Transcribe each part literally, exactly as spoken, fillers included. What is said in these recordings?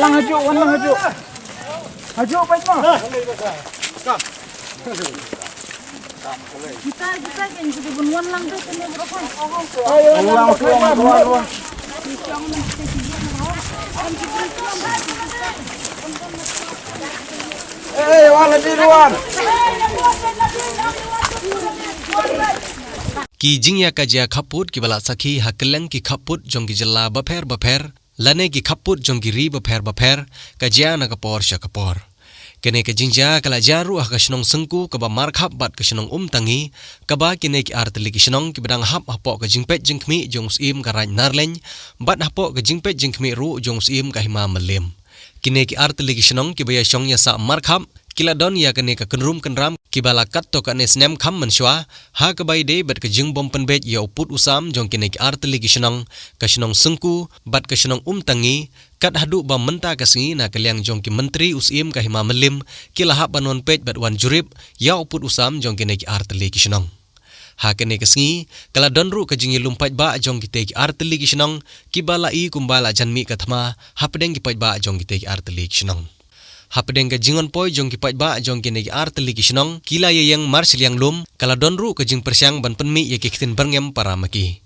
Haju, wan lang haju. Haju, bait ma. Kita, kita kan sudah pun wan lang tu, kena berapa? Wan lang, wan, wan, wan. Eh, wan lagi, wan. Ki jingïakajia khappud kiba la sakhi ha kylleng ki khappud jong ki jylla bapher bapher lane ki khappud jong ki ri bapher bapher ka jia na ka por sha ka por. Kane ka jingjia ka la jia ruh ha ka shnong Syngku kaba markhap bad ka shnong Umtangi, kaba kine ki artylli ki shnong kiba dang hap hapoh ka jingpeit jingkhmih jong u Syiem ka Raid Narleng bad hapoh ka jingpeit jingkhmih ruh jong u Syiem ka Hima Mylliem. Kine ki artylli ki shnong kiba ïashong ïasah markhap ki la don ïa kane ka kynrum kynram kiba la katto katne snem kham mynshuwa, ha kaba ïadei bad ka jingbym pynbeit ïa u pud u sam jong kine ki artylli ki shnong, ka shnong Syngku bad ka shnong Umtangi, kat haduh ba mynta ka sngi na ka liang jong ki myntri u Syiem ka Hima Mylliem ki la hap ban wan peit bad wan jurip ïa u pud u sam jong kine ki artylli ki shnong. Ha kane ka sngi ka la don ruh ka jingïalum paidbah jong kitei ki artylli ki shnong kiba la i kumba la jan mih ka thma hapdeng ki paidbah jong kitei ki artylli ki shnong. Hapdeng ka jingwan poi jong ki paidbah jong kine ki artylli ki shnong ki la ïaïeng marshiliang lum, ka la don ruh ka jingpyrshang ban pynmih ïa ki ktien byrngem para ma ki.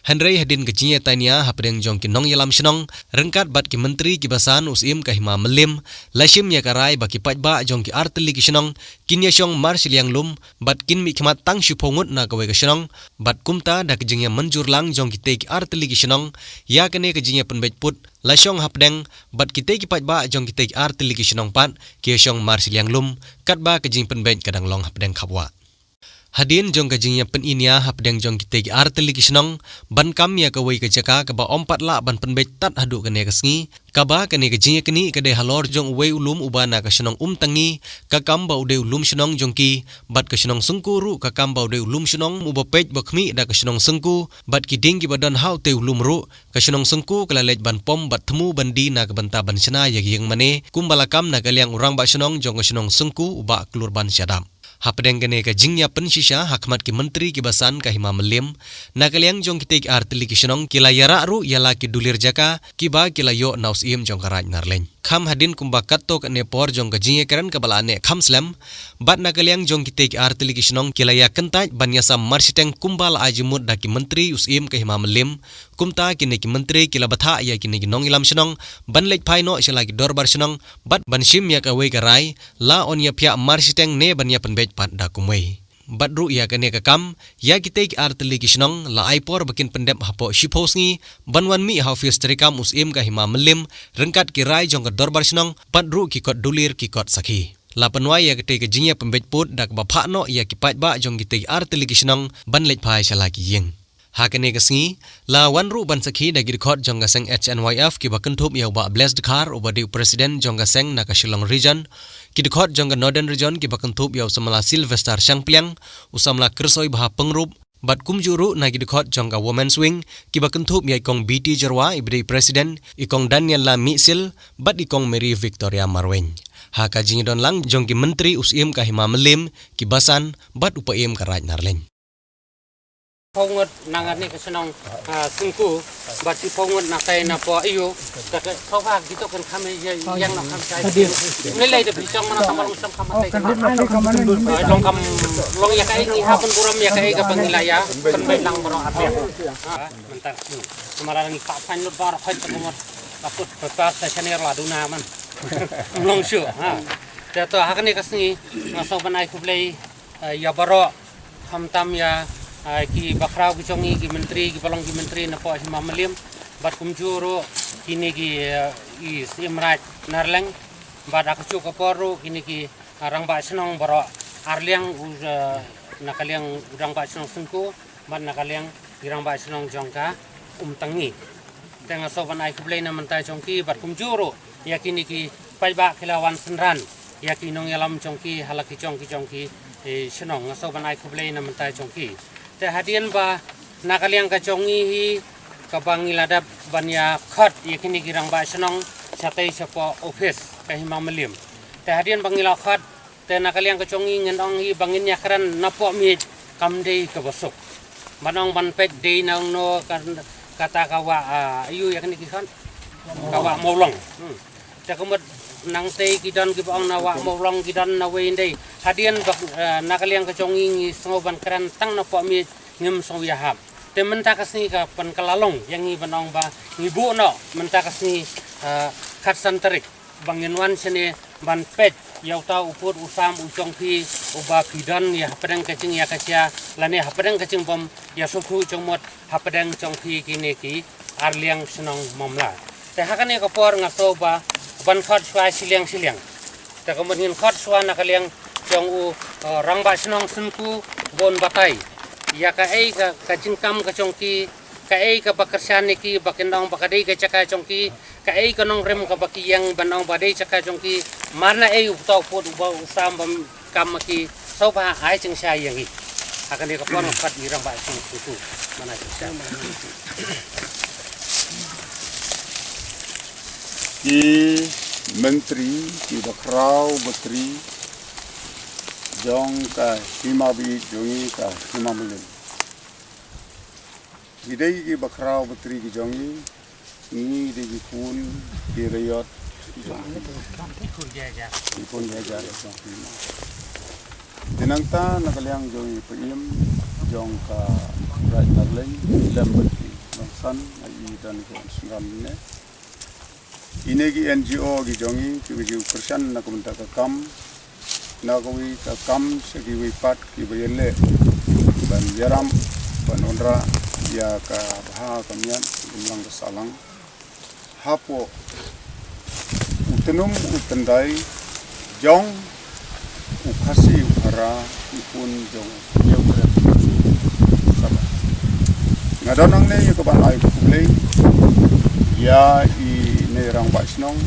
Hynrei hadien ka jingïatainia hapdeng jong ki nongïalam shnong ryngkat bad ki myntri kiba san u Syiem ka Hima Mylliem la shim ïa ka rai ba ki paidbah jong ki artylli ki shnong kin ïashong marshiliang lum bad kin mihkhmat tang shiphew ngut na kawei ka shnong, bad kumta da ka jingïamynjur lang jong kitei ki artylli ki shnong ïa kane ka jingïapynbeit pud la shong hapdeng, bad kitei ki paidbah jong kitei ki artylli ki shnong pat ki ïashong marshiliang lum, katba ka jingpynbeit ka dang long hapdeng khapwah. Hadien jong ka jingïapyninia hapdeng jong kitei ki artylli ki shnong ban kam ïa kawei ka jaka kaba ym pat lah ban pynbeit tad haduh kane ka sngi, kaba kane ka jingïaknieh ka dei halor jong uwei u lum uba na ka shnong Umtangi, ka kam ba u dei u lum shnong jong ki, bad ka shnong Syngku ruh ka kam ba u dei u lum shnong uba peit ba khmih da ka shnong Syngku, bad ki dieng kiba don ha utei u lum ruh, ka shnong Syngku ka la leit ban pom bad thmu ban die na ka bynta ban shna ïa ki ïing mane, kumba la kam na ka liang u rangbah shnong jong ka shnong Syngku u Bah Klurban Shadap. Hapdeng kane ka jingïapynshisha ha khmat ki myntri kiba san ka Hima Mylliem, na ka liang jong kitei ki artylli ki shnong ki la ïarah ruh ïa la ki dulir jaka kiba ki la ïoh na u Syiem jong ka Raid Narleng. Kham hadien kumba katto katne por jong ka jingïakren kaba la neh kham slem, bad na ka liang jong kitei ki artylli ki shnong ki la ïakyntait ban ïasam marshiteng kumba la ai jingmut da ki myntri u Syiem ka Hima Mylliem, kumta kine ki myntri ki la bthah ïa kine ki nongïalam shnong ban leit phai noh sha la ki dorbar shnong bad ban shim ïa kawei ka rai, la yn ïaphiah marshiteng ne ban ïapynbeit pat da kumwei. Bad ruh ïa kane ka kam, ïa kitei ki artylli ki shnong la ai por ba kin pyndep hapoh shiphew sngi ban wan mih ha ophis treikam u Syiem ka Hima Mylliem ryngkat ki rai jong ka dorbar shnong bad ruh ki kot dulir ki kot sakhi. La pynwai ïa kitei ka jingïapynbeit pud da kaba phah noh ïa ki paidbah jong kitei ki artylli ki shnong ban leit phai sha la ki ïing. Ha kane ka sngi la wan ruh ban sakhi da ki dkhot jong ka seng H N Y F kiba kynthup ïa u Bah Bless Dkhar uba dei u president jong ka seng na ka Shillong Region, ki dkhot jong ka Northern Region kiba kynthup ïa u samla Sylvester Shangpliang, u samla Kyrsoi Bha Pyngrope, bad kumjuh ruh na ki dkhot jong ka Women's Wing kiba kynthup ïa i Kong B T Jyrwa iba dei president, i Kong Daniella Mihsil bad i Kong Mary Victoria Marwein. Ha ka jingïadon lang jong ki myntri u Syiem ka Hima Mylliem, ki basan bad u Paiem ka Raid Narleng. Phew ngut na ngan ne ka shnong, ah, Syngku, bad shiphew ngut na tai na po ayu, ka ka phew ba kito kan kham ïa ïa na kham sai. Hadien. Nilai de bichong mana sama long sam kham tai. Ah, long kam long ïa kai ngi ha pynburom ïa kai ka pang ila ïa. Pynbeit lang baroh ap ïa. Ah, mynta. Namar ngi pa phan lut baroh khoi ta kumot. Takut pepas sa senior la duna man. Long shu. Ha. Te to ha kane ka sngi nga song ban ai khublei, eh, ïa baroh, khamtam ïa, eh, ki bakhraw ki jong ngi, ki myntri, ki ba long ki myntri na poh Hima Mylliem, bad kumjuh ruh kine ki, eh, i Syiem Raid Narleng, bad ha kajuh ka por ruh kine ki, eh, rangbah shnong baroh ar liang, u, eh, na ka liang u rangbah shnong Syngku, bad na ka liang ki rangbah shnong jong ka Umtangi. Te nga sngewbha ban ai khublei na bynta jong ki bad kumjuh ruh ïa kine ki paidbah ki la wan synran ïa ki nongïalam jong ki ha la ki jong ki jong ki, eh, shnong. Nga sngewbha ban ai khublei na bynta jong ki. Te hadien ba na ka liang ka jong ngi hi kaba ngi la dep ban ïa khot ïa kine ki rangbah shnong shatei shapoh office ka Hima Mylliem. Te hadien ba ngi la khot, te na ka liang ka jong ngi ngin ong hi ba ngin ïa kren na poh miej kam dei kaba suk. Ban ong ban peit dei na ong no kan kata ka wah, ah, ayu ïa kane ki khan. Ka wah Mawlong. Hmm. Te ka mut nangtei ki don kiba ong na Wah Mawlong, ki don na wei ndei. Hadien ba, eh, na ka liang ka jong ngi ngi sngew ban kren tang na pohmih, ngim sngew ïahap. Te mynta ka sngi ka pynkylla long ïa ngi ban ong ba ngi buh noh mynta ka sngi, eh, khatsan tarik ba ngin wan shane ban peit ïa uta u pud u sam u jong phi uba phi don ïa hapdeng ka jingïakajia lane hapdeng ka jingbym ïasngewthuh jingmut hapdeng jong phi kine ki arliang shnong Mamla. Te ha kane ka por nga sngew ba ban khot shuwa shiliang shiliang. Te ka mut ngin khot shuwa na ka liang jong u, eh, rangbah shnong Synku, bun batai ïa kaei ka, ka jingkam ka jong ki, kaei kaba kyrshan ïa ki ba kin ong ba ka dei ka jaka jong ki, kaei ka nongrim kaba ki ïeng ban ong ba dei jaka jong ki, mar na ei uta u pud uba u sam bym kam ma ki, sngewbha ai jingshai ïa ngi. Ha kane ka por nga khot ïa i rangbah shnong Synku ban ai jingshai. Ki myntri, ki bakhraw batri jong ka hima baieit jong ngi ka Hima Mylliem. Ngi dei ki bakhraw batri ki jong ngi, ngi dei ki khun ki raiot ki jong ngi. Ki khun ki hajar ki jong ngi. Te nangta na ka liang jong i Paiem jong ka Raid Marleng lem bad ki nongsan, nga i don ki wan sngewbha ne. Ine ki N G O ki jong ngi kiba ju kyrshan na ka bynta ka kam, na kawei ka kam sha kiwei pat kiba ïaleh ban ïarap ban wanrah ïa ka bha ka miat, ka imlang ka sahlang hapoh u tnum u tyndai jong u Khasi u Khara, i khun jong u Hynñiewtrep Sabha. Nga don hangne ïa ka ban ai khublei ïa ine i rangbah shnong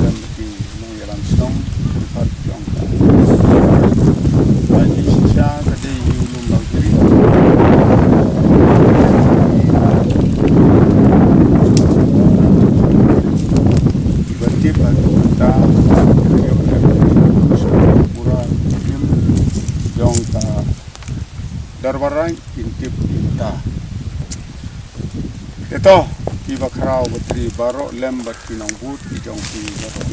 lem ki nongïalam shnong, ki pat jong ka. Ba ki shisha ka dei ïa u lum Lawjri. Ba tip ba ta ïa u pura ïa jong ka Dorbar Raid, kin tip ïa ta. Te to, ki bakhraw batri baroh lem bad ki nongbud ki jong ki baroh.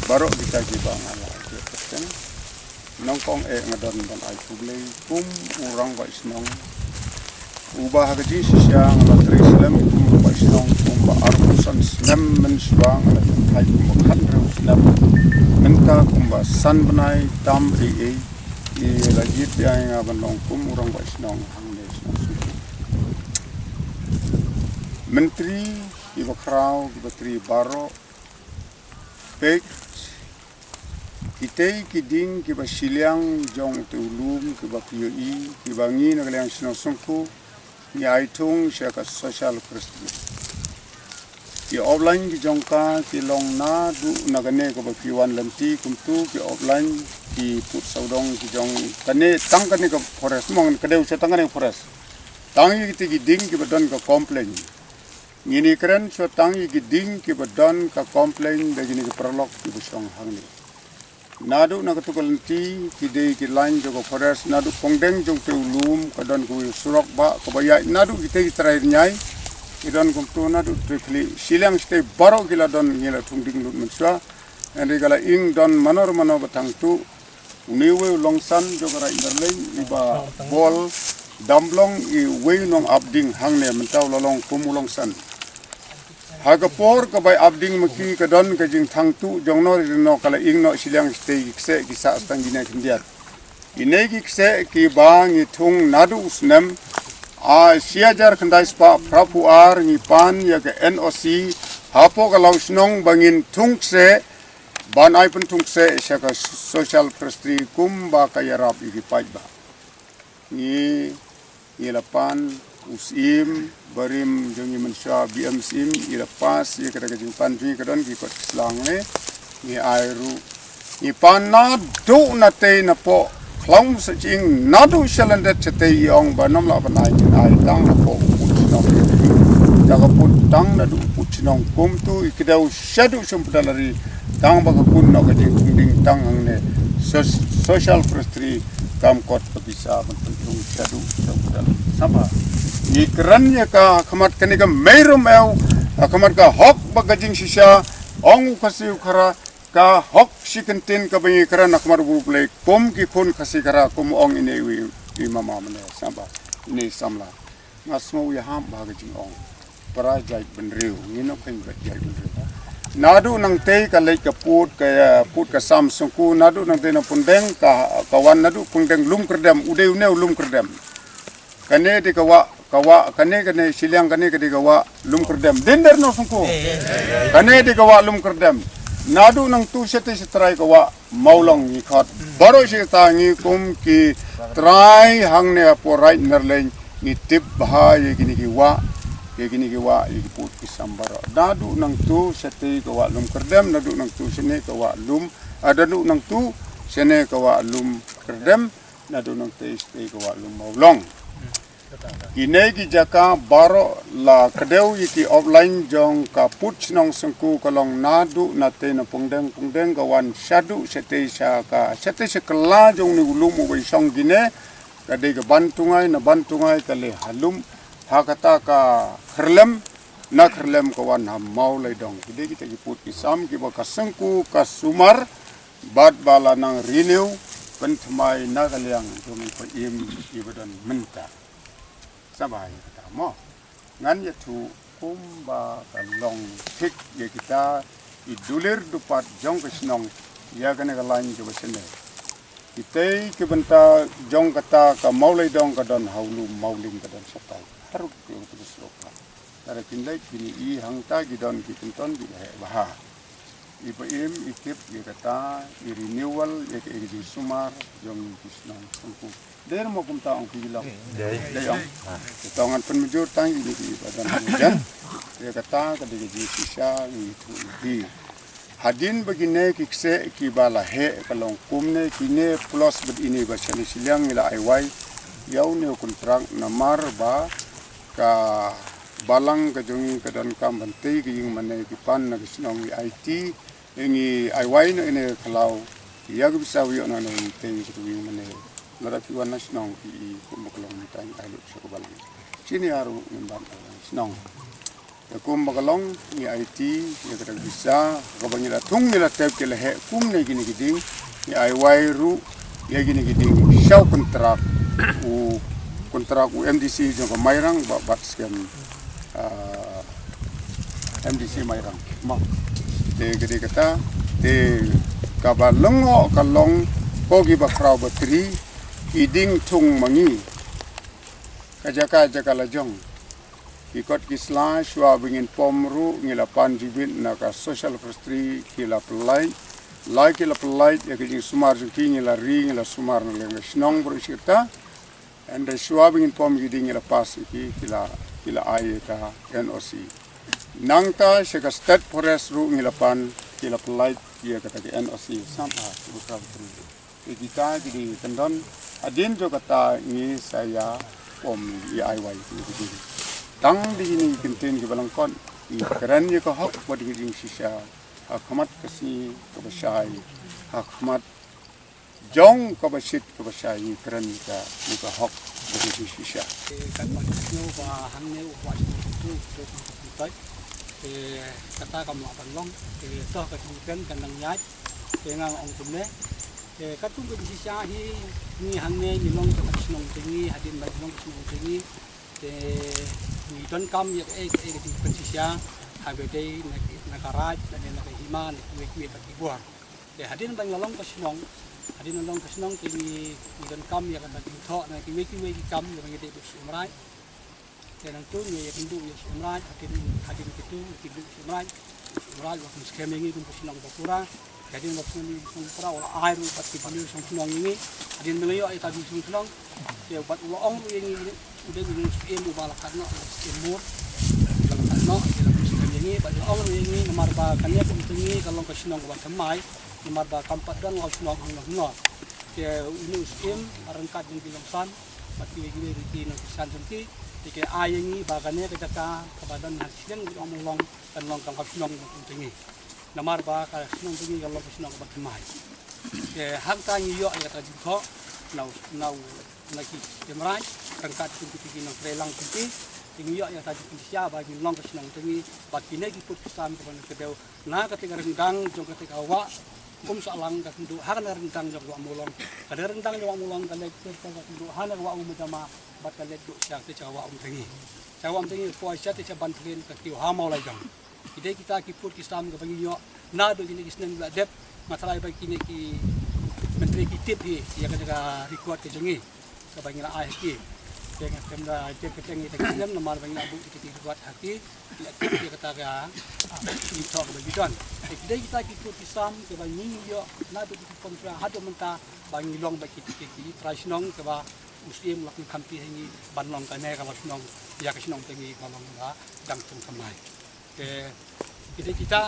Baroh kita kiba nga la ïathuh kyrteng. Nyngkong eh nga don ban ai khublei kum u rangbah shnong uba ha ka jingshisha nga la trei slem kum u rangbah shnong kumba arphew san snem mynshuwa, nga la trei kumba khathynriew snem mynta, kumba san bnai tam ei ei. I la jied biang ïa nga ban long kum u rangbah shnong hangne shnong Sngewthuh. Myntri, ki bakhraw, ki batri baroh, peit kitei ki dieng kiba shiliang jong utei u lum kiba phi ïohi, kiba ngi na ka liang shnong Sngewthuh ngi ai thung sha ka Social Presbytery. Ki offline ki jong ka ki long naduh na kane kaba phi wan lynti kumtu, ki offline ki pud sawdong ki jong kane, tang kane ka forest, mong ka dei sha tang kane ka forest. Tang ïa kitei ki dieng kiba don ka complain. Ngin ïa kren sha tang ïa ki dieng kiba don ka complain da kine ki paralok kiba shong hangne. Naduh na katu ka lynti ki dei ki line jong ka forest, naduh pongdeng jong utei u lum ka don kawei u surok ba kaba ïaid naduh kitei ki trai rynïai. Ki don kumtu naduh trai khlieh shiliang shatei baroh ki la don, ngi la thung dieng lut mynshuwa. Hynrei ka la ing don mano mano ba thang tuh. Une uwei u longsan jong ka Raid Marleng iba bol damlong iwei u nongap dieng hangne, mynta u la long kum u longsan. Ha ka por kaba ap dieng ma ki ka don ka jingthang tuh jong no ri no, ka la ing noh shiliang shatei ki kseh ki sah tang kine khyndiat. Kine ki kseh kiba ngi thung naduh u snem, ah, shi hajar khyndai spah phra phew ar, ngi pan ïa ka N O C hapoh ka law shnong ba ngin thung kseh, ban ai pynthung kseh sha ka Social Presbytery kumba ka ïarap ïa ki paidbah. Ngi, ngi la pan, u Syiem barim jong ngi mynshuwa, B M Syiem, ngi la pass ïa kata ka jingpan jong ngi, ka don ki kot ki sla hangne, ngi ai ruh. Ngi pan naduh natei napoh Khlong Sahjing, naduh sha lyndet shatei, i ong ba ym lah ban ai, ngin ai tang hapoh u pud shnong. Te ka pud tang naduh u pud shnong kumtu, i kdew shaduh sha Umphadal Ari, tang ba ka kun noh ka jingthung dieng tang hangne. So-, Social Presbytery kam kot ka pisa ban pynthung shaduh sha Umphadal Ari. Sngewbha, ngi kren ïa ka ha khmat kane ka mei rumew, ha khmat ka hok bad ka jingshisha, ong u Khasi u Khara, Ka hok shi kyntien kaba ngi kren na khmat u Blei kum ki khun Khasi Khara, kum ong ine i, i mama mane saba ine i samla. Nga sngew ïahap bha ka jingong. Para jaitbynriew, ngin ong kheiñ ba jaitbynriew. Naduh nangtei ka leit ka pud ka, eh, pud ka Sam Syngku, naduh nangtei na Pundeng ka, ka wan naduh Pundeng Lumkyrdem, u dei une u Lumkyrdem. Kane dei ka wah, ka wah, kane, kane shiliang kane ka dei ka wah Lumkyrdem. Dei ne em Nongsyngku? Kane dei ka wah Lumkyrdem. Naduh nangtu shatei shatrai ka wah Mawlong ngi khot. Baroh shi katta ngi kum ki trai hangne hapoh Raid Narleiñ ngi tip bha ïa kine ki wah, ïa kine ki wah, ïa ki pud ki sam baroh. Naduh nangtu shatei ka wah Lumkyrdem, naduh nangtu shane ka wah Lum, ah, naduh nangtu shane ka wah Lumkyrdem, naduh nangtei shatei ka wah Lum Mawlong. Kine ki jaka baroh la kdew ïa ki offline jong ka pud shnong Syngku ka long naduh natei na Pundeng, Pundeng ka wan shaduh shatei sha ka, shatei sha kylla jong une u lum uba i shong kine, ka dei ka Bantungai, na Bantungai ka leit ha lum, ha kata ka Kyrlem, na Kyrlem ka wan ha Mawleidong. Ki dei kita ki pud ki sam kiba ka Syngku ka sumar, bad ba la nang renew pynthymmai na ka liang jong i Paiem iba don mynta. Saba ïa kata mo. Ngan ïathuh kumba ka long thik ïa kita i dulir dupat jong ka shnong ïa kane ka lain kaba shane. Kitei ki bynta jong kata ka Mawleidong ka don ha u lum, Mawling ka don shatai. Harud ïa kata ka slope. Tara kin leit kin i hangta ki don ki pynton ki heh bha. I Paiem i tip ïa kata i renewal ïa ka, ïa ka jingsumar jong ki shnong Syngku. Dei mo kumta ong ki long. Dei. Dei ong. Te to ngan pynmynjur tang ïa kine kiba don hangne jan. Ïa kata ka dei ka jingshisha ngi ïathuh ïa ki. Hadien ba kine ki kseh kiba la heh ka long kumne, kine plus bad ine ba shane shiliang ngi la ai wai ïa une u kontrak namar ba ka balang ka jong ngi ka donkam ban tei ka ïing mane, ki pan na ka shnong, ngi aiti, ngi ai wai na ine ka khlaw ïa ka pisa ba ïoh na ne ngi tei ka ïing mane. Lada ki wan na shnong ki i kumba ka long mynta ngi ai lut sha ka balang. Shini harum ngim ban ai shnong. Te kumba ka long ngi aiti ïa kata ka pisa kaba ngi la thung ngi la tep ki la heh kumne kine ki ding, ngi ai wai ruh ïa kine ki ding sha u kontrak, u kontrak u M D C jong ka Mairang ba bat skhem, ah, M D C Mairang. Mo. Te ka dei kata, te kaba lyngngoh ka long ko kiba khraw ba tri, ki ding thung ma ngi. Ka jaka jaka la jong. Ki kot ki sla shuwa ba ngin pom ruh ngi la pan jubit na ka Social Forestry ki la pynlait. La ki la pynlait ïa ka jingsumar jong ki ngi la ri ngi la sumar na liang ka shnong baroh shi katta. Hynrei shuwa ba ngin pom ki ding ngi la pass ïa ki, ki la, ki la ai ïa ka N O C. Nangta sha ka State Forest ruh ngi la pan ki la pynlait ïa kata ka N O C. Sampha, buka buka. Te kita ki dei kyndon hadien jong kata ngi sa ïa pom ïa ai wai ki dei. Tang dei kine ki kyntien kiba lyngkot ngi kren ïa ka hok bad ka jingshisha ha khmat ka sngi kaba shai, ha khmat jong kaba shit kaba shai ngi kren ïa ka, ïa ka hok bad ka jingshisha. Te katba ngi sngew ba hangne u Bah Sniawbhalang u, u, u, u, te kata kam lah ban long, te to ka jingkren kan nang ïaid, te nga ong kumne. Te katkum ka jingshisha hi ngi hangne ngi long ka shnong jong ngi, hadien ba ngi long ka shnong jong ngi. Te ngi donkam ïa kaei kaei ka jingpynshisha, haba dei na, na ka raid, na, na ka hima, na kiwei kiwei pat ki bor. Te hadien ba ngi la long ka shnong, hadien ba long ka shnong te ngi, ngi donkam ïa kata ka jingthoh na kiwei kiwei ki kam ïa ba ngi dei bad u Syiem Raij. Te nangtu ngi ïakynduh ïa u Syiem Raij, hadien, hadien kito, ïakynduh ïa u Syiem Raij. U Syiem Raij u la pynskhem ïa ngi kum ka shnong Bakura. Hadien ba pynskhem ïa ngi kum Bakura, u la ai ruh bad ki briew shong shnong ïa ngi. Hadien ba ngi ïoh ïa ka briew shong shnong. Te bad u la ong ruh ïa ngi, u dei u Syiem uba la kat noh, u Syiem Mur. Uba la kat noh, te la pynskhem ïa ngi, bad u la ong ruh ïa ngi, namar ba kane ka kum jong ngi ka long ka shnong kaba thymmai, namar ba kam pat don la u shnong hangno hangno. Te une u Syiem, ryngkat jong ki nongsan, bad kiwei kiwei ruh ki nongkyrshan jong ki, te ki ai ïa ngi ba kane ka jaka kaba don ha shnong jong u Mawlong kan long kam ka shnong jong ngi. Namar ba ka shnong jong ngi ka long ka shnong kaba thymmai. Te hangta ngi ïoh ïa kata ka jingthoh na u, na u, na ki Syiem Raij, ryngkat kum kito ki nongtrei lang jong ki. Ngi ïoh ïa ka jingpynshai ba ngin long ka shnong Umtangi bad kine ki pud ki sam kiba ngi kdew na kata ka ryndang jong kata ka wah Umsahlang, ka kynduh ha kane ka ryndang jong ka wah Mawlong. Kane ka ryndang jong wah Mawlong ka leit sha ka kynduh ha kane ka wah Umjama bad ka leit duh sha kata ka wah Umtangi. Sha wah Umtangi ka poi sha kata ka Ban Khlien, ka kiew ha Mawlaijong. Ki dei kita ki pud ki sam kiba ngi ïoh naduh kine ki snem ba la dep. Nga tharai ba kine ki myntri ki tip hi ïa kane ka record ka jong ngi kaba ngi la ai ha ki. Te nga khlem da jer kyrteng ïa kita ki snem namar ba ngi la buh kita ki record ha ki, ki la tip ïa kata ka, ah, jingthoh kaba ngi don. Te ki dei kita ki pud ki sam kiba ngi ïoh naduh ki pynshai haduh mynta ba ngi long bad kita ki trai shnong kiba u Syiem u la kynkham ha ngi ban long kane ka long shnong ïa ka shnong Umtangi ba long ba dang sngewthuh thymmai. Te kita kita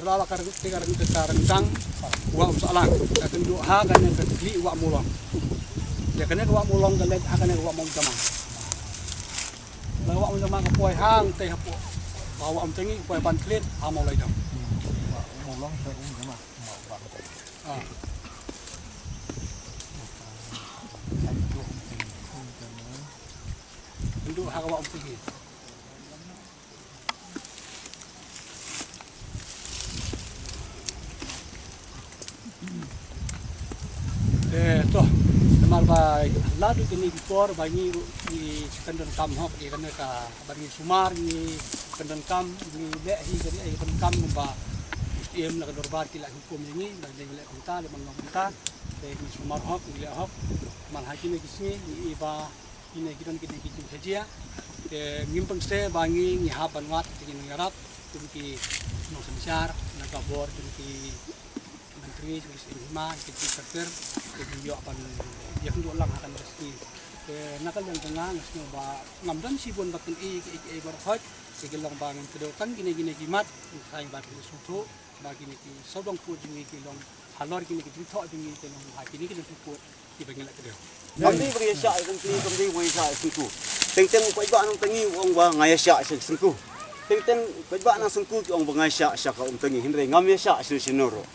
ra la ka rang, te ka rang, te ka rang tang wah Umsahlang, ka kynduh ha kane ka khlieh wah Mawlong. Ïa kane ka wah Mawlong ka leit ha kane ka wah Umjama. La wah Umjama ka poi hangtei hapoh, la wah Umtangi ka poi Ban Khlien ha Mawlaijong. Mawlong te Umjama. Ah. Kynduh ha ka wah Umtangi. Eh, to, namar ba la duh kine ki por ba ngi ruh ngi pyndonkam hok ïa kane ka, ba ngi sumar ngi pyndonkam, ngi leh hi kane ka pyndonkam kumba Syiem la ka dorbar ki la hukum ïa ngi ba ngi leh kumta, leh ban long kumta. Te ngi sumar hok, ngi leh hok. Namar ha kine ki sngi ngi i ba kine ki don kine ki jingkhajiah. Te ngim pynse ba ngi, ngi hap ban wad, te ngi nang ïarap kum ki nongsynshar na ka bor, kum ki myntri, kum ki seng hima, ki jingkyrpad, te ngi ïoh ban ïakynduh lang ha kane ka sngi. Te na ka liang ka nga, nga sngew ba ngam don shibun ba kyn-i kiei kiei baroh khoit, te ki long ba ngan kdew tang kine kine ki mat, ngan khlaiñ ba ki sngewthuh ba kine ki sawdong pud jong ngi ki long halor kine ki jingthoh jong ngi ki long ha kine ki jingthoh pud kiba ngi la kdew. Kam dei ba ngi ïa shah ïa ka Umtangi, kam dei ba ngi ïa shah ïa ka Syngku. Teng teng u paidbah na Umtangi u ong ba nga ïa shah sha ka Syngku. Teng teng u paidbah na Syngku ki ong ba nga ïa shah sha ka Umtangi, hynrei ngam ïa shah shano shano ruh.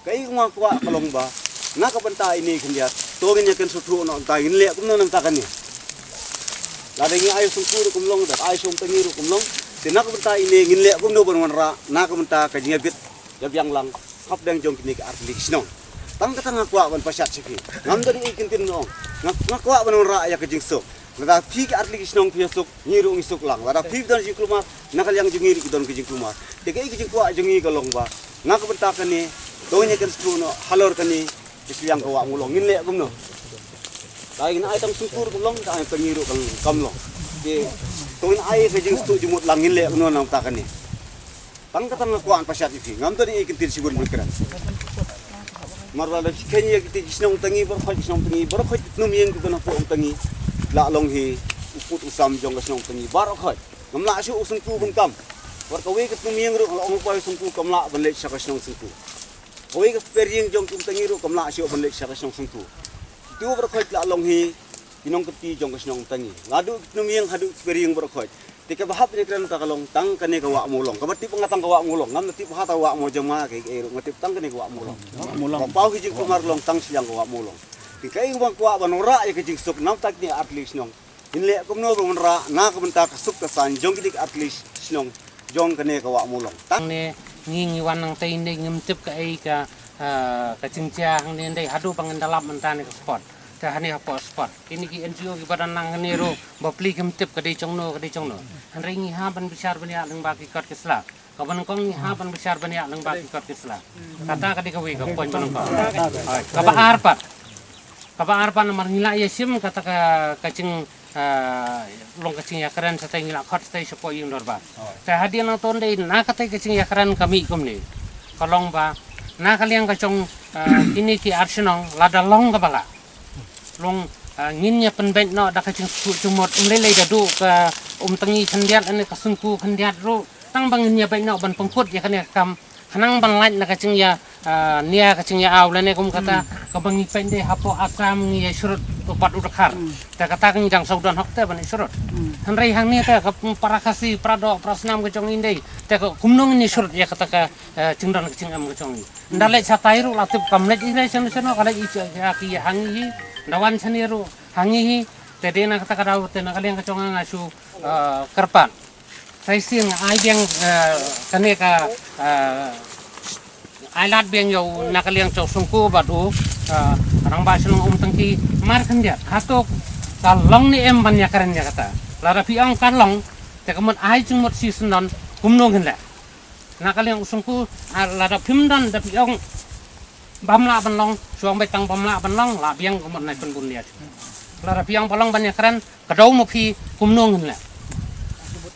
Kaei kaba nga kwah ka long ba na ka bynta ine i khyndiat to ngin ïa kynsngewthuh noh, ngin leh kumno na ka bynta kane. Lada ngi ai Syngku ruh kam long, da ai sha Umtangi ruh kam long. Te na ka bynta ine ngin leh kumno ban wanrah na ka bynta ka jingïabit ïabiang lang hapdeng jong kine ki artylli ki shnong. Tang kata nga kwah ban pashat sha phi. Ngam don ei ei kyntien noh. Nga, nga kwah ban wanrah ïa ka jingsuk. Lada phi ki artylli ki shnong phi ïasuk, ngi ruh ngi suk lang. Lada phi don jingkulmar, na ka liang jong ngi ruh ki don ka jingkulmar. Te kaei ka jingkwah jong ngi ka long ba na ka bynta kane to ngin ïa kynsngewthuh noh halor kane ka shiliang ka wah Mawlong, ngin leh kumno. Lada ngin ai tang Syngku ruh kam long, lada ai tang ngi ruh kam long. Te to ngin ai ka jingsngewthuh jingmut lang, ngin leh kumno na ka bynta kane. Tang kata nga kwah ban pashat ïa phi, ngam don ei ei kyntien shibun ban kren. Namar lada phi kheiñ ïa kita ki shnong Umtangi baroh khoit, ki shnong Umtangi baroh khoit, ki tnum ïing ki don hapoh Umtangi la long hi u pud u sam jong ka shnong Umtangi baroh khoit. Ngam lah shuh u Syngku ban kam. Wat kawei ka tnum ïing ruh nga la ong, poi u Syngku kam lah ban leit sha ka shnong Syngku. Kawei ka super ïing jong ki Umtangi ruh kam lah shuh ban leit sha ka shnong Syngku. Kito baroh khoit la long hi ki nongkynti jong ka shnong Umtangi. Naduh ki tnum ïing haduh ki super ïing baroh khoit. Te kaba hap ban ïakren mynta ka long tang kane ka wah Mawlong. Kaba tip nga tang ka wah Mawlong. Ngam da tip ha ta wah Mawjama, ka, ka, nga tip tang kane ka wah Mawlong. Wah Mawlong. Kaba paw hi jingkulmar long tang shiliang ka wah Mawlong. Te kaei kaba nga kwah ban wanrah ïa ka jingsuk na ka bynta kine artylli ki shnong. Ngin leh kumno ban wanrah na ka bynta ka suk ka saiñ jong kine ki artylli ki shnong jong kane ka wah Mawlong. Tang ne ngi, ngi wan nangtei ne ngim tip kaei ka, ah, ka jingjia hangne, hynrei haduh ba ngin da lap mynta ne ka spot. Te hangne hapoh spot kine ki N G O kiba don lang hangne ruh, bapli kim tip ka dei jongno, ka dei jongno. Hynrei ngi hap ban bishar bniah lyngba ki kot ki sla. Kaba nyngkong ngi hap ban bishar bniah lyngba ki kot ki sla. Kata ka dei kawei ka point ba nyngkong. Hooid, kaba ar pat. Kaba ar pat namar ngi la ïashim kata ka, ka jing, ah, long ka jingïakren, shatei ngi la khot shatei shapoh ïing dorbar. Te hadien nangto dei na katei ka jingïakren ka mih kumne. Ka long ba na ka liang ka jong, ah, kine ki ar shnong lada long kaba lah, long, ah, ngin ïa pynbeit noh da ka jingsuk jingmut, ym lei lei da duh ka Umtangi khyndiat lane ka Syngku khyndiat ruh. Tang ba ngin ïa beit noh ban pynkut ïa kane ka kam, khnang ban lait na ka jingïa, ah, nia ka jingïa aw lane kum kata, kaba ngi peit dei hapoh Assam ngi ïa shrut bad u dkhar. Te kata ka ngi dang sawdon hok te ban ïa shrut. Hynrei hangne te ka para Khasi, para doh, para snam ka jong ngi dei, te ka kumno ngin ïa shrut ïa kata ka, eh, jingdon ka jingem ka jong ngi. Nda leit shatai ruh la tip kam leit i re shano shano, ka leit i sha, sha ki ha ngi hi. Nda wan shane ruh ha ngi hi. Te dei na kata ka daw te na ka liang ka jong nga nga shu, ah, kyrpad. Sa shisien ai biang, ah, kane ka, ah, ai lad biang ïa u na ka liang jong u Syngku bad u, ah, Rangbah Shnong Umtangki mar khyndiat. Hato ka long ne em ban ïakren ïa kata. Lada phi ong ka long, te ka mut ai jingmut shisyndon kumno ngin leh. Na ka liang u Syngku, ah, lada phim don da phi ong bym lah ban long, shu ong beit tang bym lah ban long, lah biang ka mut nai pynbun ïa. Lada phi ong ba long ban ïakren, ka daw ma phi kumno ngin leh.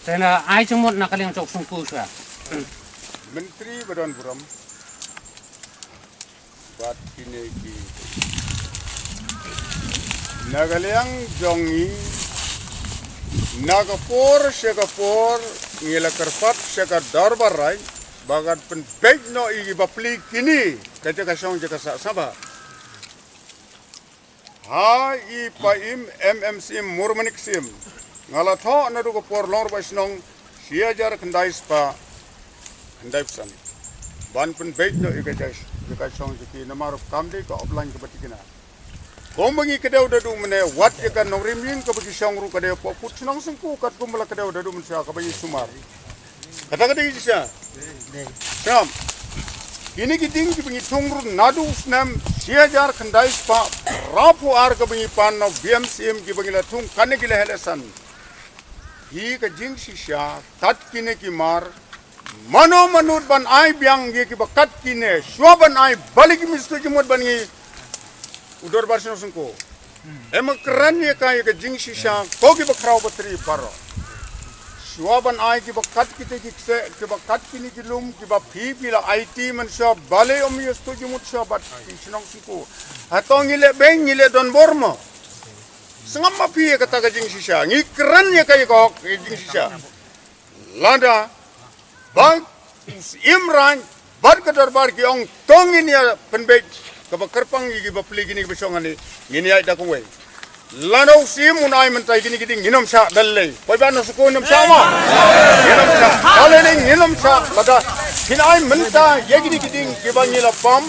Te na ai jingmut na ka liang jong u Syngku shuwa. Myntri ba don burom. Bad kine ki. Na ka liang jong ngi, na ka por sha ka por, ngi la kyrpad sha ka dorbar raij ba kan pynbeit noh ïa ki bapli kine ka jaka shong jaka sah saba. Ha i Paiem M M Syiem, Murmanik Syiem, nga la thoh naduh ka por long Rangbah Shnong shi hajar khyndai spah khyndaiphew san ban pynbeit noh ïa ka jaka shong jaka namar kam dei ka offline kaba thikna. Kumba ngi kdew da duh mynne, wat ïa ka nongrim ïing kaba ki shong ruh ka dei hapoh pud shnong Syngku, katkum ba la kdew da duh mynshuwa kaba ngi sumar. Kata ka dei shisha. Sngap. Kine ki ding kiba ngi thung ruh naduh u snem shi hajar khyndai spah phra phew ar kaba ngi pan na u B M Syiem kiba ngi la thung kane ki la heh la san. Hi ka jingshisha kat kine ki mar. Mano mano ban ai biang ïa kiba kat kine, shuwa ban ai balei ki mih sha tu jingmut ban ngi u dorbar shnong Syngku. Em kren ïa ka ïa ka jingshisha ko kiba khraw batri baroh. Shuwa ban ai kiba kat kite ki kse, kiba kat kine ki lum, kiba phi phi la aiti man shuwa balei ym ïa shu jingmut shuwa bad ki shnong Syngku. Hato ngi leh beiñ, ngi leh donbor mo. Sngap ma phi ïa kata ka jingshisha. Ngi kren ïa ka ïa ka hok ïa ka jingshisha. Lada ba u Syiem Raij bad ka dorbar ki ong to ngin ïa pynbeit kaba kyrpang ïa ki bapli kine kiba shong hangne, ngin ïaid da kawei. Lada u Syiem un ai mynta ïa kine ki ding, ngin ym shah da lei. Poi ba na Syngku ngin ym shah mo. Ngin ym shah. Da lei lei ngin ym shah. Lada phin ai mynta ïa kine ki ding kiba ngi la pam,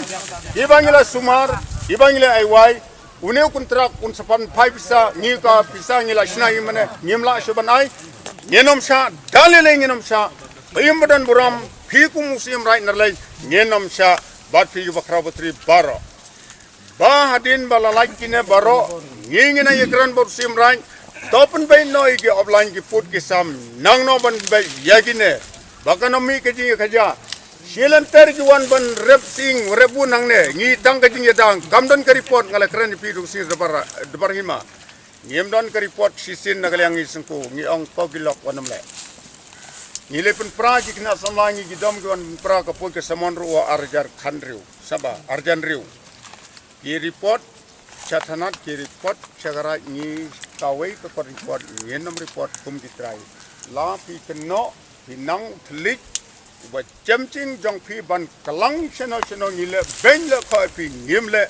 kiba ngi la sumar, kiba ngi la ai wai. Une u kontrak un sa pan phai pisa, ngi ka pisa ngi la shna ngi mane, ngim lah shuh ban ai. Ngin ym shah, da lei lei ngin ym shah. Paiem ba don burom, phi kum u Syiem Raij na lei, ngin ym shah, bad phi kiba khraw batri baroh. Ba hadien ba la lait kine baroh, ngi ngin ïa kren bad u Syiem Raij, to pynbeit noh ïa ki offline ki pud ki sam, nang noh ban beit ïa kine. Ba kan ym mih ka jingïakajia. Shi lynter ki wan ban rep sing, rep bun hangne, ngi tang ka jingïadang, kam don ka report nga la kren ïa phi ruh shisien da bar, da bar hima. Ngim don ka report shisien na ka liang ngi Syngku, ngi ong ko ki lok wan ym leh. Ngi leh pynpra ki khynnah samla ngi ki dom ki wan pynpra ka poi ka samon ruh wa arjar khan riu, saba, arjan riu. Ki report sha thanat, ki report sha ka raij, ngi kawei ka kot report, ngin ym report kum ki trai. La phi kynnoh, phi nang u thylliej uba chemching jong phi ban klang shano shano ngi leh beiñ leh khoh ïa phi ngim leh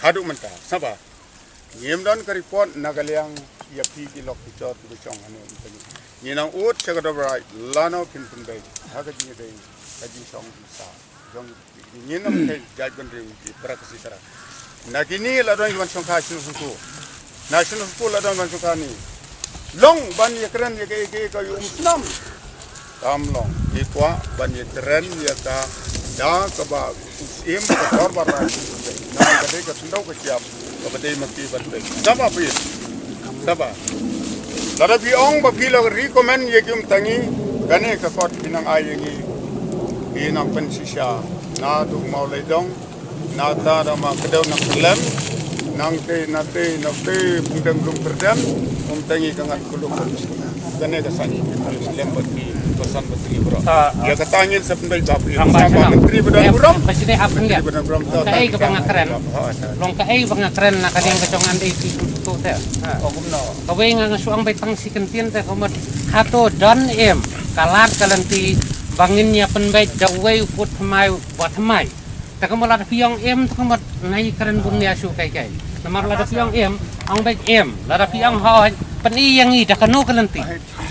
haduh mynta. Saba. Ngim don ka report na ka liang ïa phi ki lok ki chor kiba shong hangne. Ngi nang ud sha ka dorbar raij lano phin pynbeit ha ka jingïadei ka jingshong jingsa jong ngin ym kei jaitbynriew ki para ka sitara. Na kine la don ki ban shongkha shnong Syngku. Na shnong Syngku la don ban shongkha ni. Long ban ïakren ïa ka, ïa ka, ïa ka ïa um snam. Kam long. Ki kwah ban ïakren ïa ka da kaba u Syiem ka dorbar raij. Na ka dei ka khyndew ka shyiap kaba dei ma ki ban dei. Saba phi. Saba. Lada phi ong ba phi la recommend ïa ki Umtangi, kane ka kot phi nang ai ïa ngi. Phi nang pynshisha. Naduh Mawlai dong, nata da ma kdew na kyllem, nang te, na te, na te, pungdeng blum kyrdem, Umtangi ka ngat kuluk. Kane ka sani, lem bad phi, pasan bad phi bro. Ah, ïa kata ngin sa pynbeit ba phi. Rangbah Shnong. Myntri ba don burom. Ba sini hap. Myntri ba don burom. Kaei kaba nga kren. Long kaei ba nga kren na ka liang ka jong nga dei phi tu tu te. Ha. Kawei nga nga shu ong beit tang shi kyntien te ka mut hato don em ka lad ka lynti ba ngin ïa pynbeit da uwei u pud thymmai uba thymmai. Te ka mut lada phi ong em te ka mut nai kren bun ïa shu kai kai. Namar lada phi ong em, ong beit em. Lada phi ong hooid, pyni ïa ngi da kano ka lynti.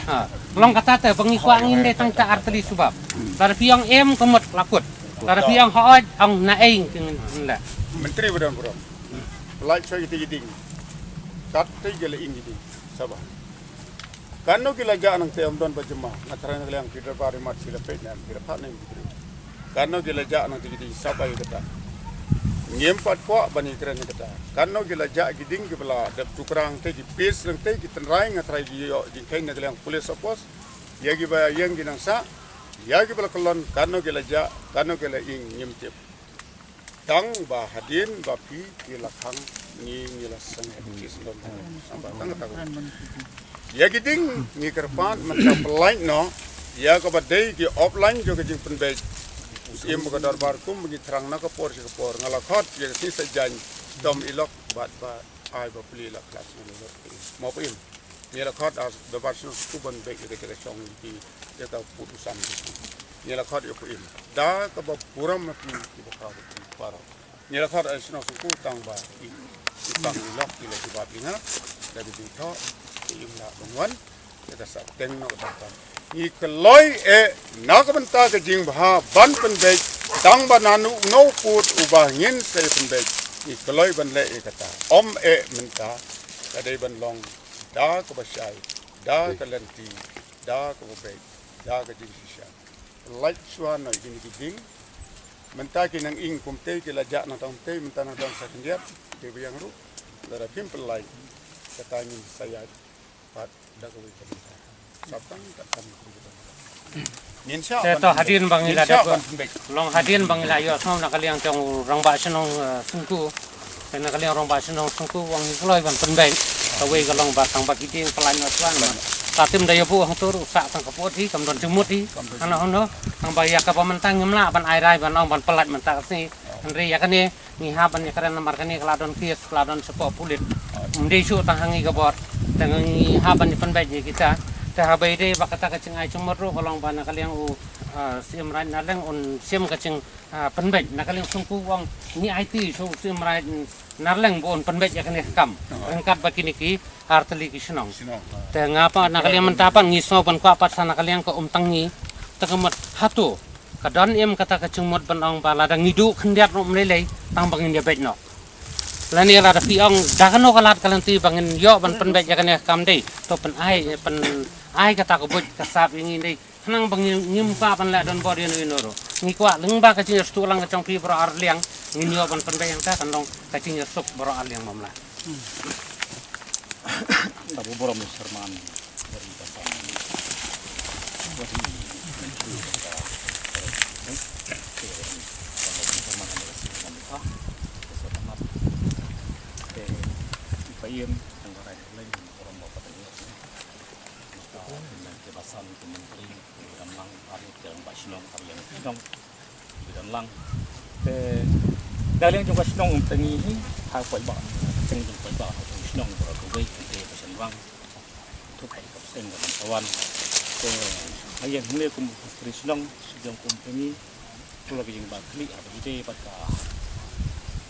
Ha. Long kata te ba ngi kwah ngin dei tang ta artylli suba. Lada phi ong em ka mut la kut. Lada phi ong hooid, ong naei ngin leh. Myntri ba don burom. Lai choi ïa ki ding. Kat te ïa la ing ki ding. Saba. Kano ki la jah nangta ym don ba jymmah, nga tharai na ka liang ki dorbar ri mat ki la peit ne em, ki la phah ne em ki briew. Kano ki la jah nangta ki ding saba ïa kata. Ngim pat kwah ban ïakren ïa kata. Kano ki la jah ki ding kiba la dep tukra nangta ki pis nangta ki tynrai, nga tharai ki ïoh jingkheiñ na ka liang police outpost. Ïa kiba ïeng ki nang sah, ïa kiba la kyllon, kano ki la jah, kano ki la ing, ngim tip. Tang ba hadien ba phi ki la khang, ngi ngi la sangeh ki sngewdon. Tang ba tang tang. Ïa ki ding ngi kyrpad mynta pynlait noh ïa kaba dei ki offline jong ka jingpynbeit. Im ba ka dorbar kum ba ngi thrang na ka por sha ka por, nga la khot ïa ka sngi Saitjaiñ, dom i lok bad ba ai ba plie la klas ngi lok. Mo phi im. Ngi la khot ar dorbar shnong Syngku ban beit ïa ka jaka shong ki, ïa ka pud u sam ki. Ngi la khot ïa phi im. Da kaba burom ma phi kiba khot ïa phi para. Ngi la khot ar shnong Syngku tang ba i, i pang i lok ki la jubab ïa nga. Da ki jingthoh ki im la ban wan. Ïa ka sa teng noh ka tang. Ngi kloi eh na ka bynta ka jingbha ban pynbeit tang ba nanu uno u pud uba ngin sa ïa pynbeit. Ngi kloi ban leh ïa kata. Ym eh mynta ka dei ban long da kaba shai, da ka lynti, da kaba beit, da ka jingshisha. Lait shuwa noh ïa kine ki ding. Mynta ki nang ing kumtei, ki la jah na tang tei, mynta na tang sa khyndiat, ki biang ruh. Lada phim pynlait, kata ngin sa ïaid pat da kawei ka bynta. Sa tang ka tang ka bynta. Ngin shah. Te ban to pynbeit. Hadien ba ngi la dep ban pynbeit. Long hadien ba ngi la ïohsngew na ka liang jong u rangbah shnong, eh, Syngku. Te na ka liang rangbah shnong Syngku u ong ngi kloi ban pynbeit. Kawei ka long ba tang ba ki ding pynlait noh shuwa. Sa tim da ïa buh hangto ruh sah tang ka pud hi, kam don jingmut hi. Hano hano. Tang ba ïa kaba mynta ngim lah ban ai rai ban ong ban pynlait mynta ka sngi. Hynrei ïa kane ngi hap ban ïakren namar kane ka la don case, ka la don shapoh pulit. Ym dei shuh tang ha ngi ka bor. Te ngi hap ban ïa pynbeit ïa kita. Te haba ïadei bad kata ka jingai jingmut ruh ka long ba na ka liang u, ah, Syiem Raid Narleng un shim ka jing, ah, pynbeit. Na ka liang Syngku u ong ngi aiti sha u Syiem Raid Narleng ba un pynbeit ïa kane ka kam. Ryngkat bad kine ki ar tylli ki shnong. Te nga pat na ka liang mynta pat ngi sngew ban kwah pat sa na ka liang ka um tang ngi. Te ka mut hato ka don im kata ka jingmut ban ong ba lada ngi duh khyndiat ruh ym lei lei tang ba ngin ïa beit noh. Lane lada phi ong da kano ka lad ka lynti ba ngin ïoh ban pynbeit ïa kane ka kam dei. To pynai, pynai kata ka buit ka sap ïa ngi dei. Khnang ba ngim, ngim kwah ban leh donbor ïa uno uno ruh. Ngi kwah lyngba ka jingïasuk lang ka jong phi baroh arliang ngin ïoh ban pynbeit ïa kata kan long ka jingïasuk baroh arliang, mo mla. Tabu burom Sherman. Ki don lang. Te na ka liang jong ka shnong Umtangi hi, ha ka paidbah, teng jong ka paidbah, ha ka shnong baroh kawei, te ka shynrang. Thuk ha ka seng ka ban tawan. Te na ka liang hangne kum mistri shnong, jong ka Umtangi, ka long ka jingbakhlieh, ha ka jingdei bad ka,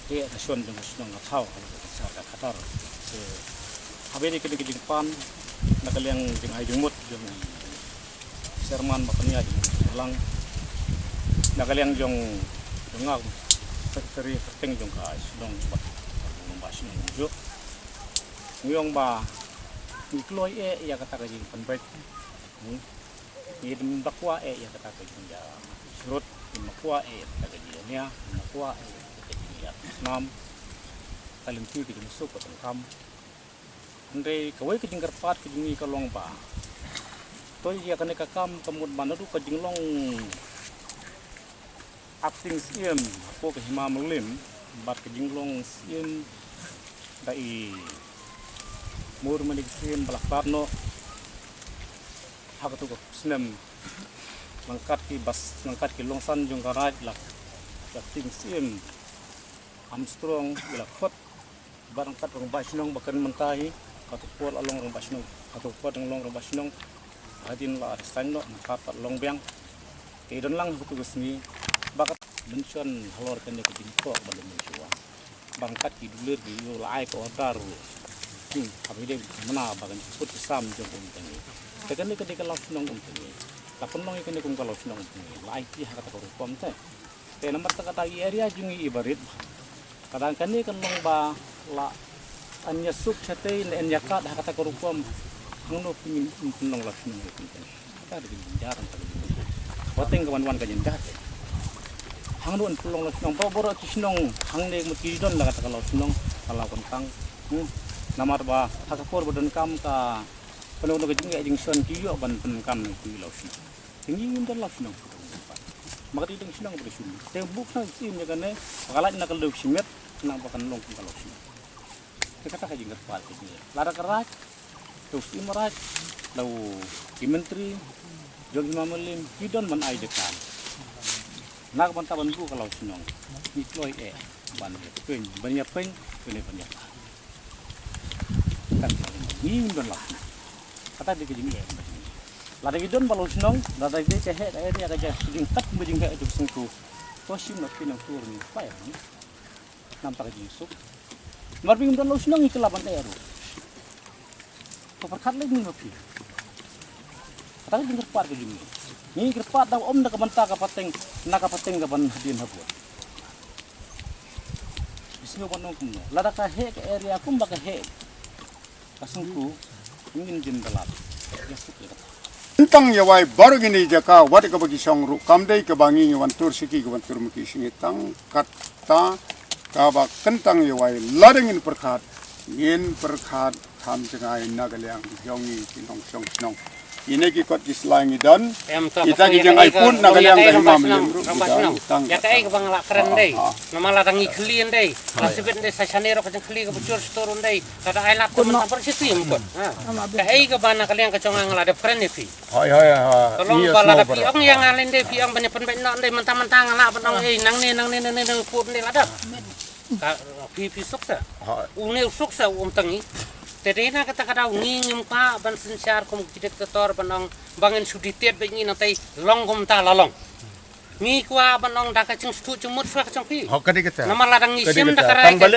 te ka shon jong ka shnong ka thaw, ha ka sar ka khatar. Te haba ïadei kane ka jingpan, na ka liang jingai jingmut, jong Sherman ba pynïaid lang na ka liang jong, jong nga, secretary kyrteng jong ka shnong bad rangbah shnong jong. Ngi ong ba ngi kloi eh ïa kata ka jingpynbeit. Hmm. Ngi ym da kwah eh ïa kata ka jingïasyrut, ym da kwah eh ïa kata ka jingïania, ym da kwah eh ïa kata ka jingïasnam. Ka lynti ka jingsuk ka donkam. Hynrei kawei ka jingkyrpad ka jong ngi ka long ba, to ïa kane ka kam ka mut ba naduh ka jinglong acting Syiem hapoh ka Hima Mylliem bad ka jinglong Syiem da i mur mane ka Syiem ba la khlad noh ha kato ka snem, ryngkat ki bas, ryngkat ki longsan jong ka raid la, la acting Syiem Armstrong i la khot. Bad ryngkat rangbah shnong ba kren mynta hi, kato ka por la long rangbah shnong, kato ka por dang long rangbah shnong. Hadien la resign noh, mynta pat long biang. Te don lang ha kato ka sngi ba ka mention halor kane ka jingthoh ba la mynshuwa. Ba ryngkat ki dulir ki ïoh la ai ka order ruh. Hmm, haba ïadei bad ka jingmana ba kan put ki sam jong Umtangi. Te kane ka dei ka law shnong Umtangi. La pynlong ïa kane kum ka law shnong Umtangi. La aiti ha kata ka rukom te. Te namar kata ka area jong ngi i barit. Ka dang kane kan long ba la An ïa suk shatei ne an ïa kat ha kata ka rukom. Hangno phi ngin pynlong law shnong ïa phi. Kata ka jingjynjar, kata ka jingjynjar. Wateng ka wan wan ka jynjar. Hangno an pynlong law shnong. Baroh baroh ki shnong hangne mut ki don la kata ka law shnong, ka law kyntang. Hmm. Namar ba ha ka por ba donkam ka, kano kano ka jingeh jingshon ki ïoh ban pyndonkam ïa ki law shnong. Te ngi ngim don law shnong. Ma ka dei dang shnong ba da shnong. Te buk na im ïa kane, ba ka lait na ka law shimet, na ba kan long ka law shnong. Te kata ka jingkyrpad ka jingkyrpad. Lada ka Raid, te u Syiem Raid, la u ki myntri jong Hima Mylliem, ki don ban ai jaka. Na ka bynta ban buh ka law shnong, ngi kloi eh ban ïa pyn, ban ïa pyn, ban ïa pyn ïa ka. Kan ka ngi don law shnong. Kata dei ka jingeh. Lada ki don ba law shnong, lada dei ka heh ka area ka jingkat ba jingeh jong sngewthuh. To shim na phi nang tur ni, pa ïa ni. Namar ka jingsuk. Mar bim don law shnong ngi kylla ban dei ruh. Ka pyrkhat lei ngi ma phi. Kata ka jingkyrpad ka jong ngi. Ngi kyrpad da ym da ka bynta ka pateng, na ka pateng ka ban hadien habud. Bisngi ban ong kumno. Lada ka heh ka area kumba ka heh. Ka sngewthuh, ngin jin da lad. Ïa suk ïa kata. Kyntang ïa wai baroh kine ki jaka, wat kaba ki shong ruh, kam dei kaba ngi ngi wan tur sha ki, ki wan tur ma ki sha ngi, tang kata kaba kyntang ïa wai, lada ngin pyrkhat, ngin pyrkhat kham jngai na ka liang jong ngi ki nongshong shnong. Kine ki kot ki sla ngi don. Em, to, kita ki jngai pun na ka liang ka Hima Mylliem ruh ki don. Tang ïa kaei kaba nga la kren dei. Namar lada ngi khlieh dei. La sibit dei sa shane ruh ka jingkhlieh kaba jur stur dei. Lada ai lad ka mynta bar shi tim kot. Kaei kaba na ka liang ka jong nga la dep kren ïa phi. Hoi hoi hoi. Ka long ba lada phi ong ïa nga lei dei, phi ong ban ïa pynbeit noh dei, mynta mynta nga lah ban ong ei nangne nangne nangne nangne put dei lada. Ka phi phi suk sa. Une u suk sa u Umtangi. Te dei na kata ka daw ngi ngim kwah ban synshar kum ki diktator ban ong ba ngin shu dictate beit ngi nangtai long kumta la long. Ngi kwah ban ong da ka jingsngewthuh jingmut shuwa ka jong phi. Namar lada ngi shem da ka rai ka,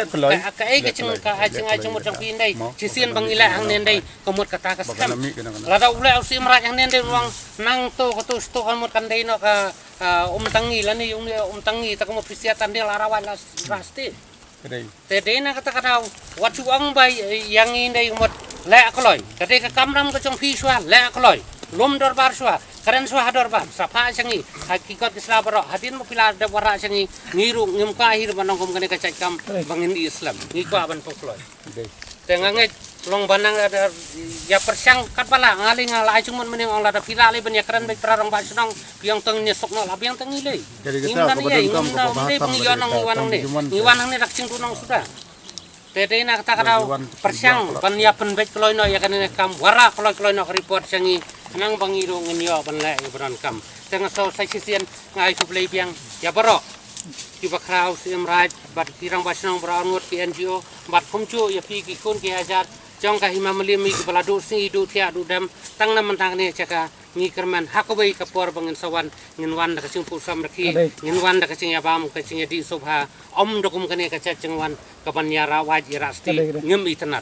ka, kaei ka jing, ka ai jing ai jingmut jong phi ndei. Shisien ba ngi leh hangne ndei ka mut kata ka skhem. Lada u leh u Syiem Raid hangne ndei u ong nangto kato shuh to ka mut kan dei noh ka, ah, Umtangi lane ïa u Umtangi ta ka mut phi sia tang dei la rawai la rasti. Te dei na kata ka daw wat ju ong ba ïa ngi ndei mut leh kloi. Ka dei ka kamram ka jong phi shuwa leh kloi. Lum dorbar shuwa, kren shuwa ha dorbar, sa phah sha ngi. Ha ki kot ki sla baroh, hadien ba phi la dep wanrah sha ngi, ngi ruh ngim kwah hi ruh ban ong kum kane ka jait kam ba ngin ïa slem. Ngi kwah ban pynkloi. Te nga ngeit long ba nang ïa pyrshang katba lah nga lei nga la ai jingmut mynne ong lada phi lah lei ban ïa kren beit para rangbah shnong. Biang tang ne sok na la biang tang ngi lei. Ngim nang ïa ngim nang ne ngi wan nang ne. Ngi wan nang ne dak ching tu nang suda. Te dei na kata ka daw pyrshang ban ïa pynbeit kloi noh ïa kane ka kam, wanrah kloi kloi noh ka report sha ngi nang ba ngi ruh ngin ïoh ban leh ïa ba donkam. Te nga sngew sa shisien nga ai khublei biang ïa baroh kiba khraw Syiem Raid bad ki rangbah shnong baroh ngut ki N G O bad kumjuh ïa phi ki khun ki hajar jong ka Hima Mylliem kiba la duh sngi duh thiah duh dem tang na mynta kane ka jaka. Ngi kyrmen ha kawei ka por ba ngin sa wan, ngin wan da ka jingpynsam rakhi, ngin wan da ka jingïabam, ka jingïadih sngewbha, ym da kum kane ka jait jingwan kaban ïa rawai ïa rah stet, ngim itynnad.